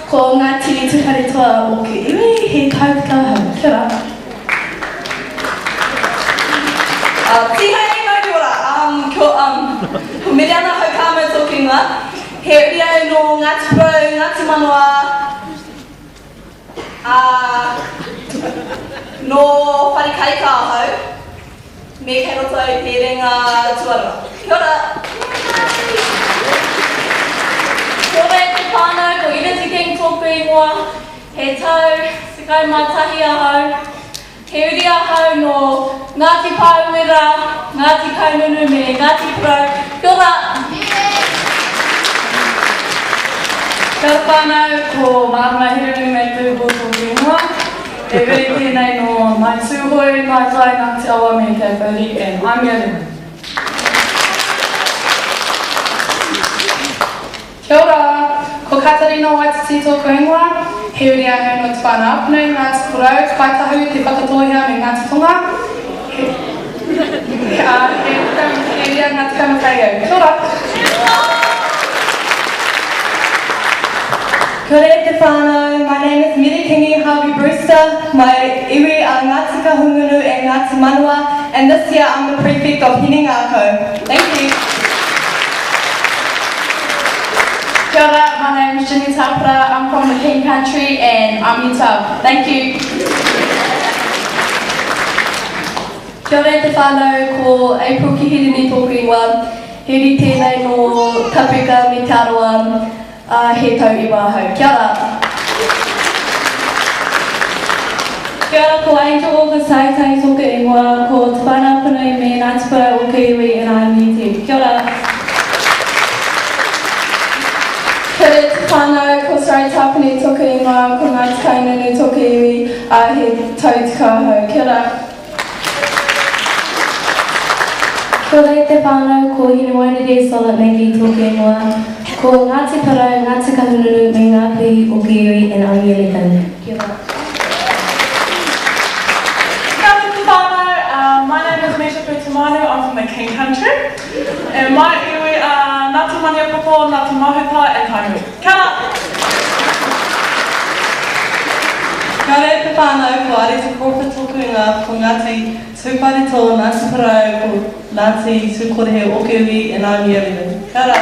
Ko Ngāti Tūwharetoa ōku iwi, he tautau ahau. Kia ora. Tihei mauri ora, ko Miriana Haukāmo tōku ingoa. He uri au nō Ngāti Porou, Ngāti Manawa, ā, nō Wharekaika ahau, me kei roto au i te rerenga tuarua. Kia ora! Kia ora e te whānau, ko Unity King tōku ingoa, he tau 11 ahau. He uri ahau nō Ngāti Pāuera, Ngāti Kahungunu me Ngāti Porou. Kia ora! Kia ora whānau, ko Marama Hirini Mcdougall tōku ingoa. He uri tēnei nō Ngāi Tūhoe, Ngāi Tai, Ngāti Awa me Cape Verde and I'm your lemon. Kia ora! Ko Katarina Waititi tōku ingoa, he uri ahau nō Te Whānau-a-Apanui, Ngāti Porou, Kāi Tahu, Te Whakatōhea me Ngāti Tonga. He, ā, he, he uri a Ngāti Kamakai au. Kia ora! Kia ora e te whānau, my name is Mere Kingi Harvey Brewster, my iwi are Ngāti Kahungunu and Ngāti Manawa, and this year I'm the prefect of Hinengākau. Thank you. Kia ora, my name is Ginny Tapara, I'm from the King Country and I'm year 12. Thank you. Kia ora e te whānau, ko April Kihirini tōku ingoa, he uri tēnei nō Kapuka me Te Arawa, ā, he tau iwa ahau. Kia ora! Kia ora, ko Angel August Taetae tōku ingoa, ko Te Whānau-a-Apanui me Ngāti Porou ōku iwi and I am year 10. Kia ora! Kia ora te whānau, ko Sarai Tāpene tōku ingoa, ko Ngāti Kahungunu tōku iwi, ā, he tau tekau ahau. Kia ora! Kia ora e te whānau, ko Hinewairere Solid Maggie tōku ingoa, ko Ngāti Porou, Ngāti Kahungunu me Ngāpuhi ōku iwi and I'm 11. Kia ora. Kia ora te whānau, my name is Misha Putamanu, I'm from the King Country and my iwi are Ngāti Maniapoto, Ngāti Mahuta and Tainui. Kia ora! Kia ora e te whānau, ko Areta Crawford tōku ingoa, ko Ngāti Tūwharetoa, Ngāti Porou, ko Ngāti Tūkorehe ōku iwi and I'm year 11. Kia ora!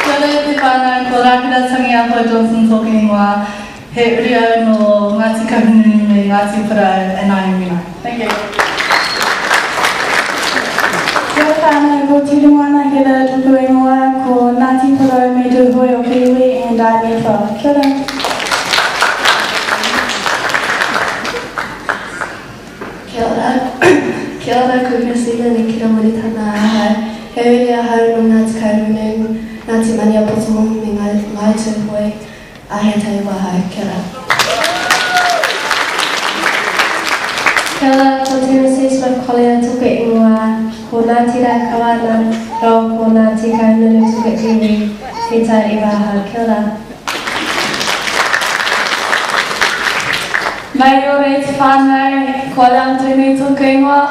Kia ora e te whānau, ko Rāhira Tangiaho Johnson tōku ingoa, he uri au nō Ngāti Kahungunu me Ngāti Porou and I am year 9. Thank you. Kia ora whānau, ko Tirimoana Heather toku ingoa, ko Ngāti Porou me Tūhoe o te iwi and I'm year 12. Kia ora. Kia ora. Kia ora, ko Christina Nikita Moritana ahau. He uri ahau nō Ngāti Kahungunu, Ngāti Maniapoto me Ngāi Tūhoe. A he tau ahau. Kia ora. Kia ora, ko Tennessee Swift Collier toku ingoa, ko Ngāti Raukawa nā rawa ko Ngāti Kahungunu toku iwi, he tau iwa ahau. Kia ora. Mauri ora e te whānau, ko Alana Tainui tōku ingoa,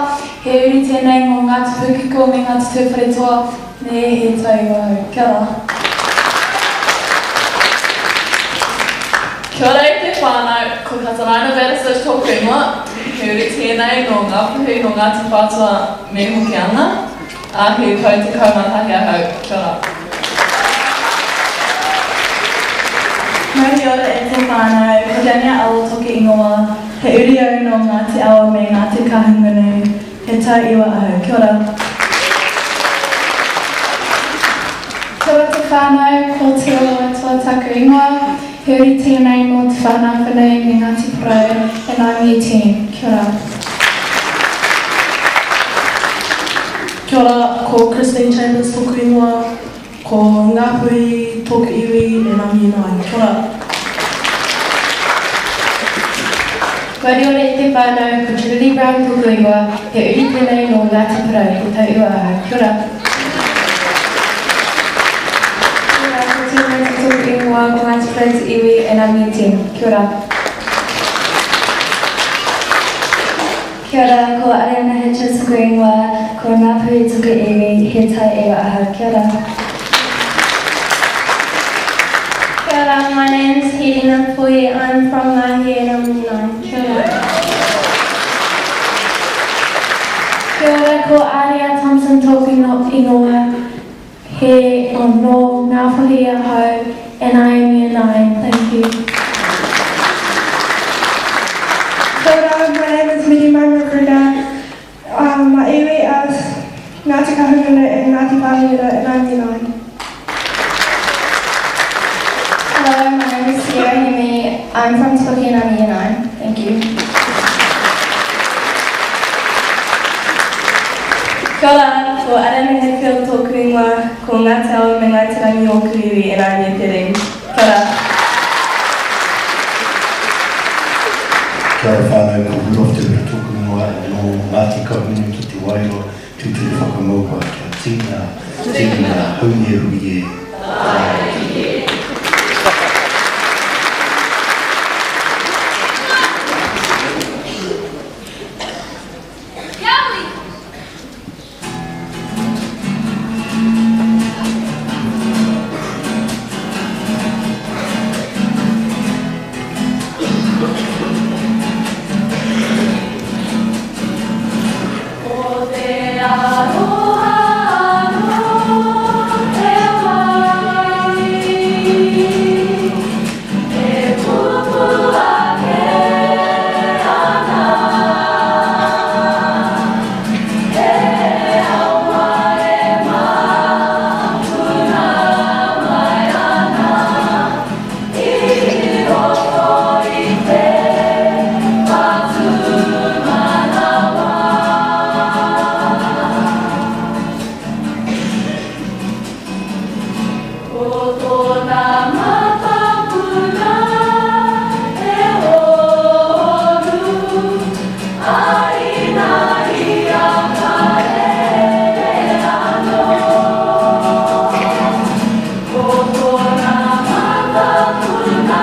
he uri tēnei mō Ngāti Pūkeko me Ngāti Tūwharetoa, me he tau iwa ahau. Kia ora. Kia ora e te whānau, ko Kataraina Battister tōku ingoa, he uri tēnei nō Ngāpuhi, nō Ngāti Whātua me Hokianga, ā, he tau 11 ahau. Kia ora. Mauri ora e te whānau, ko Danielle Owl toku ingoa, he uri au nō Ngāti Awa me Ngāti Kahungunu, he tau iwa ahau. Kia ora. Kia ora te whānau, ko Te Oroatua taku ingoa, he uri tēnei nō Te Whānau-a-Whanui me Ngāti Porou, and I'm year 10. Kia ora. Kia ora, ko Christine Chambers tōku ingoa, ko Ngāpuhi tōku iwi and I'm year 9. Kia ora. Mauri ora e te whānau, ko Trinity Brown tōku ingoa, he uri tēnei nō Ngāti Porou, he tau iwa ahau. Kia ora. Kia ora, ko Tīmoti tōku ingoa, ko Ngāti Porou te iwi, and I'm year 10. Kia ora. Kia ora, ko Ariana Hitcher toku ingoa, ko Ngāpuhi toku iwi, he tau iwa ahau. Kia ora. ora, my name's Herina Poi, I'm from Ngāhi and I'm year 9. Kia ora. Kia ora, ko Aria Thompson tōku ingoa, he nō Ngāpuhi ahau and I am year 9. Thank you. Kia ora, my name is Mihi-Mai McGregor, um, my iwi is Ngāti Kahungunu and Ngāti Pāhauwera and I'm year 9. Hello, my name is Sierra Hemi. I'm from Te Puke and I'm year 9. Thank you. Kia ora, ko Arena Hetfield tōku ingoa, ko Ngāti Awa me Ngāi Te Rangi ōku iwi and I'm year 13. Kia ora. Kia ora whānau, ko Rudolph Te Wera tōku ingoa, nō Ngāti Kahungunu ki Te Wairoa, Tūturu whakamaua kia tīna, tīna, haumie hui e. Tae ki e. Ko te aroha anō te wai E pupū ake ana He awa e māpuna mai ana I roto i te whatumanawa. Ko tōna matapuna e hōhonu ai nā ia ka rere anō. Ko tōna matapuna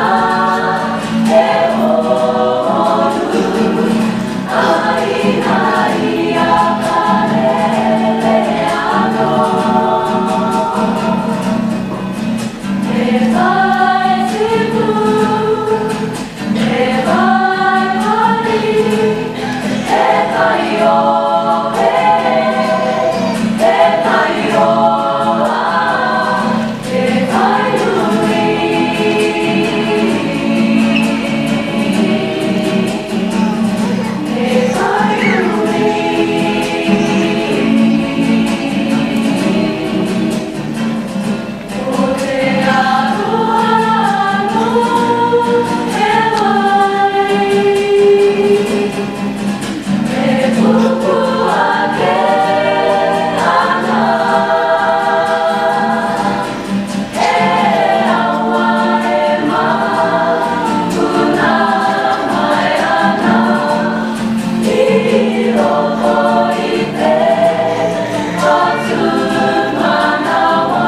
e hōhonu ai nā ia ka rere anō. He tai tipu, he tai pari, he tai ope, he tai roa, he tai nui. He tai nui. Ko te aroha anō he wai E pupū ake ana He awa e māpuna mai ana I roto i te whatumanawa.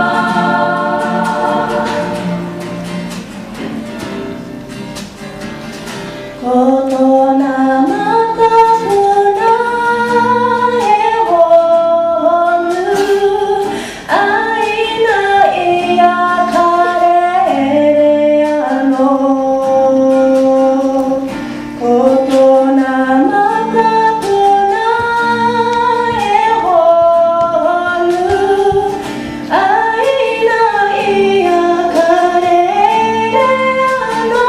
Ko tōna matapuna he hōhonu ai nā ia ka rere anō. Ko tōna matapuna he hōhonu ai nā ia ka rere anō.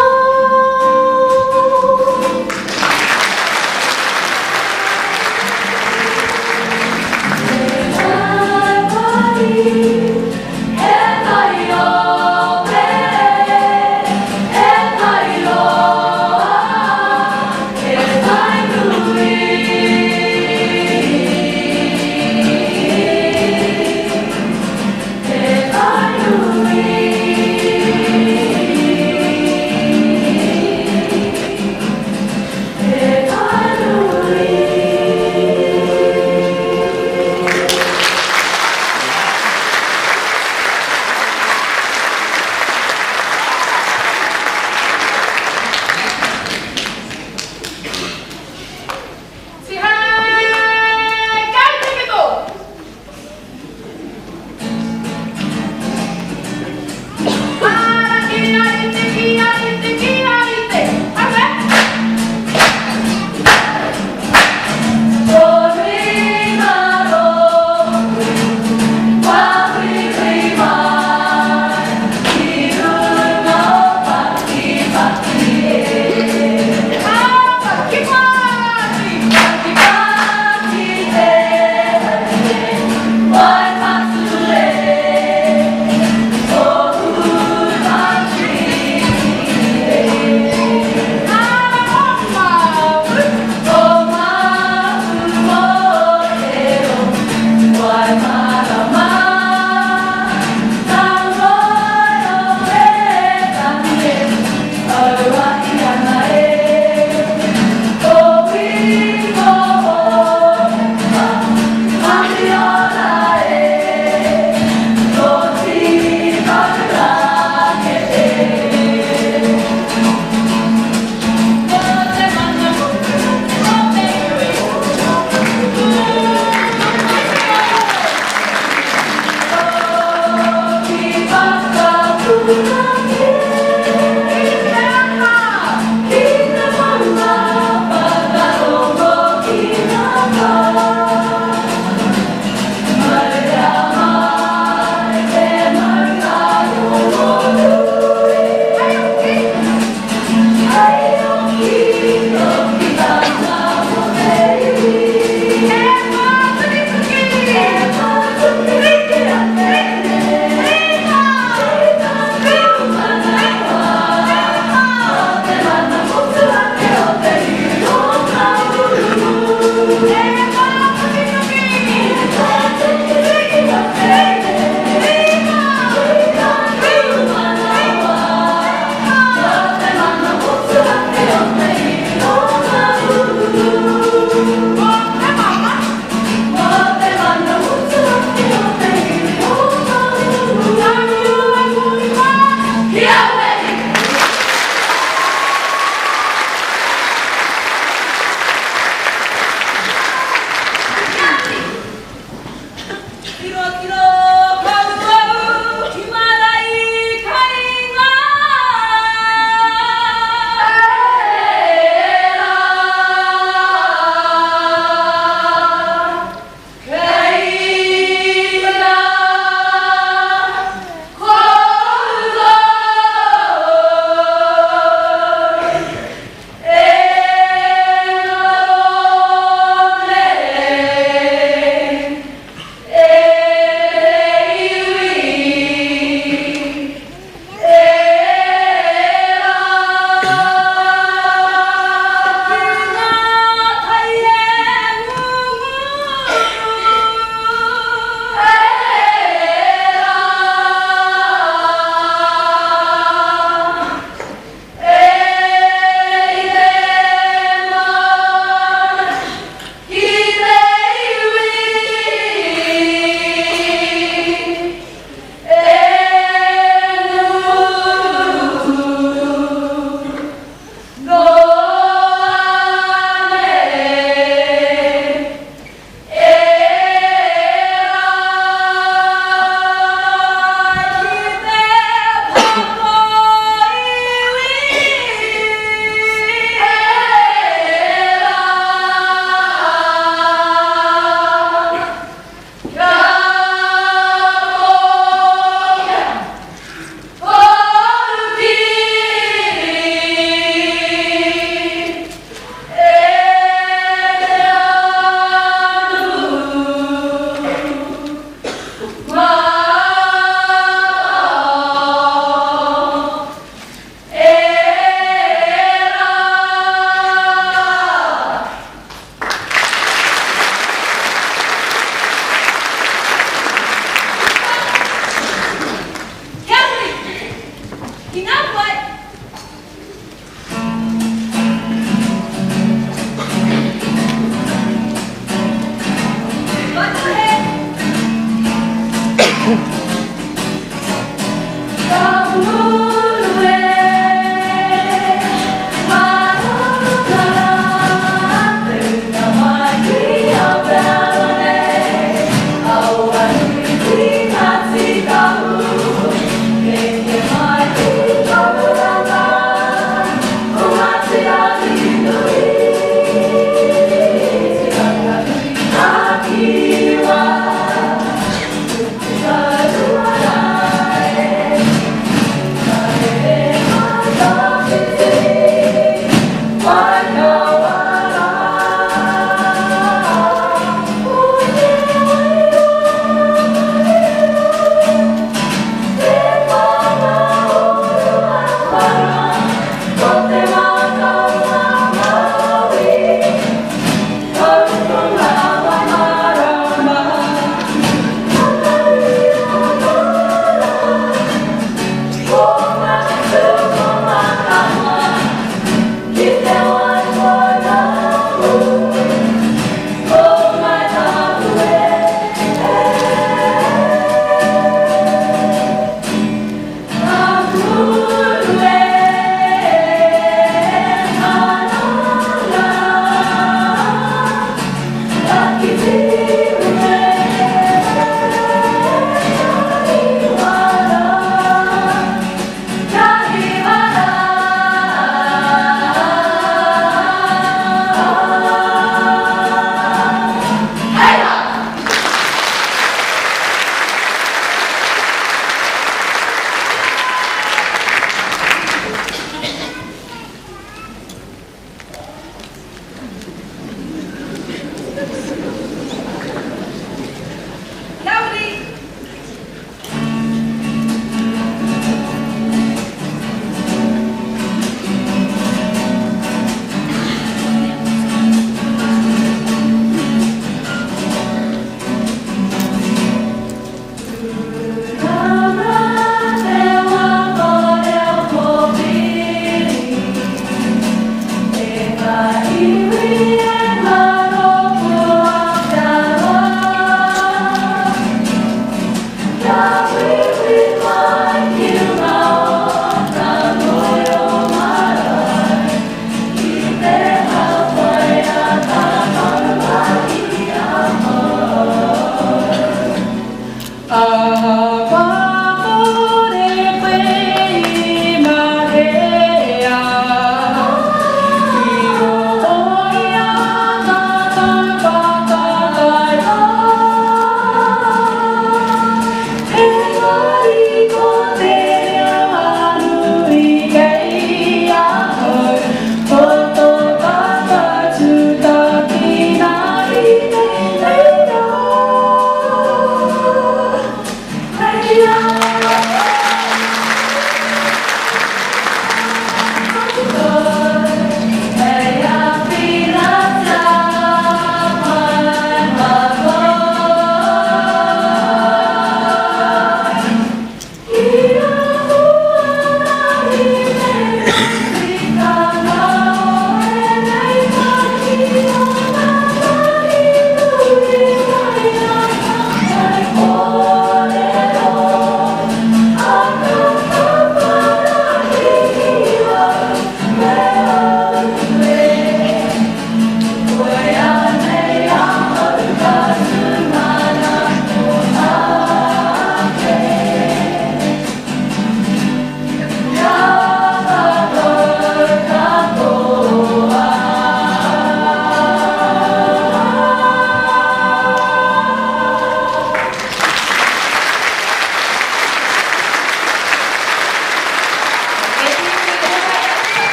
Bye.